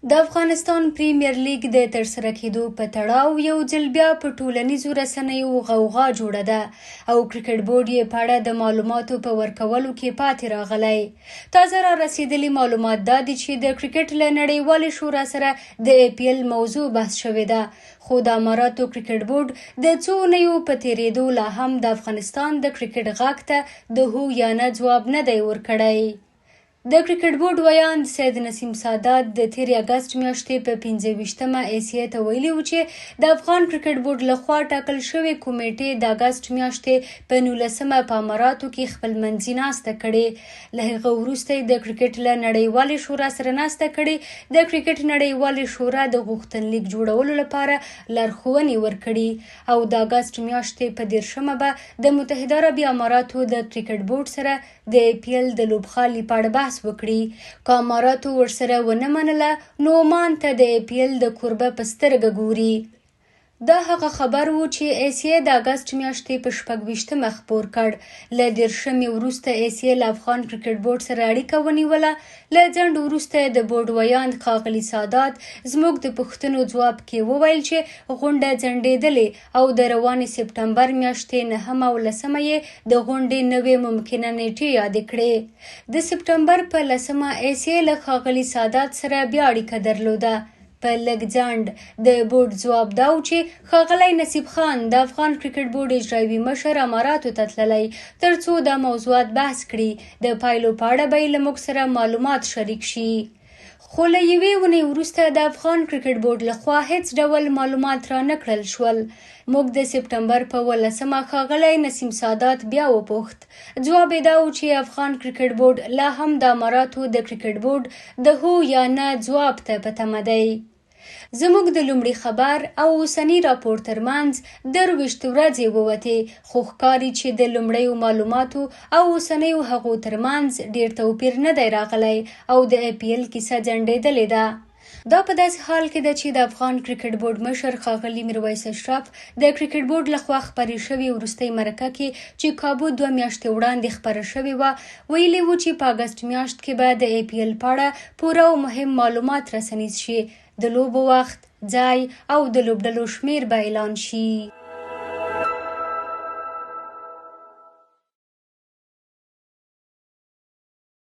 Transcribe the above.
د افغانستان پریمیر لیګ د ترسره کېدو په تړاو یو ځل بیا په ټولنیزو رسنیو غوغا جوړه ده او کرکټ بورډ یې په اړه د معلوماتو په ورکولو کې پاتې راغلی. تازه را رسېدلي معلومات دا دي چې د کرکټ له نړیوالې شورا سره د ای پي ایل موضوع بحث شوې ده، خو د اماراتو کرکټ بورډ د څو اونیو په تېرېدو لا هم د افغانستان د کرکټ غږ ته د هو یا نه ځواب نه دی ورکړی. د کرکټ بورډ ویاند سید نسیم سادات د تېرې اګست میاشتې په 25 مه ای سي ای ته ویلي و چې د افغان کرکټ بورډ له خوا ټاکل شوې کمېټې د اګست میاشتې په 19 مه په اماراتو کې خپلمنځي ناسته کړې. له هغه وروسته یې د کرکټ له نړیوالې شورا سره ناسته کړې. د کرکټ نړیوالې شورا د غوښتنلیک جوړولو لپاره لارښوونې ورکړي او د اګست میاشتې په 30 مه به د متحده عربي اماراتو د کرکټ بورډ سره د ای پي ایل د لوبغالي په اړه بحث وکړي. که اماراتو ورسره ونه منله نو عمان ته د ای پي ایل د کوربه په سترګه ګوري. دا هغه خبر و چې ای سي ای د اګست میاشتې په 26 مه خپور کړ. له 30مې وروسته ای سي ای له افغان کرکټ بورډ سره اړیکه ونیوله. له ځنډ وروسته د بورډ ویاند ښاغلي سادات زموږ د پوښتنو ځواب کې وویل چې غونډه ځنډېدلې او د روانې سپټمبر میاشتې نهمه او لسمه یې د غونډې نوې ممکنه نېټې یادې کړې. د سپټمبر په لسمه ای سي ای له ښاغلي سادات سره بیا اړیکه درلوده. په لږ ځنډ د بورډ ځواب دا و چې ښاغلی نصیب خان د افغان کرکټ بورډ اجرایوي مشر اماراتو ته تللی ترڅو دا موضوعات بحث کړي، د پایلو په اړه به یې له موږ سره معلومات شریک شي. خو له یوې اونۍ وروسته د افغان کرکټ بورډ له خوا هېڅ ډول معلومات را نه کړل شول. موږ د سپټمبر په 17 ښاغلی نسیم سادات بیا وپوښت. ځواب یې دا و چې افغان کرکټ بورډ لا هم د اماراتو د کرکټ بورډ د هو یا نه ځواب ته په تمه دی. زموږ د لومړي خبر او اوسني راپور ترمنځ 23 ورځې ووتې، خو ښکاري چې د لومړیو معلوماتو او اوسنیو هغو ترمنځ ډېر توپیر نه دی راغلی او د ای پي ایل کیسه ځنډېدلې ده. دا په داسې حال کې ده چې د افغان کرکټ بورډ مشر ښاغلي میرویس اشرف د کرکټ بورډ لخوا خپرې شوې وروستۍ مرکه کې چې کابو 2 میاشتې وړاندې خپره شوې وه، ویلي وو چې په اګست میاشت کې به د ای پي ایل په اړه پوره او مهم معلومات رسنیز شي، د لوبو وخت، ځای او د لوبډلو شمېر به اعلان شي.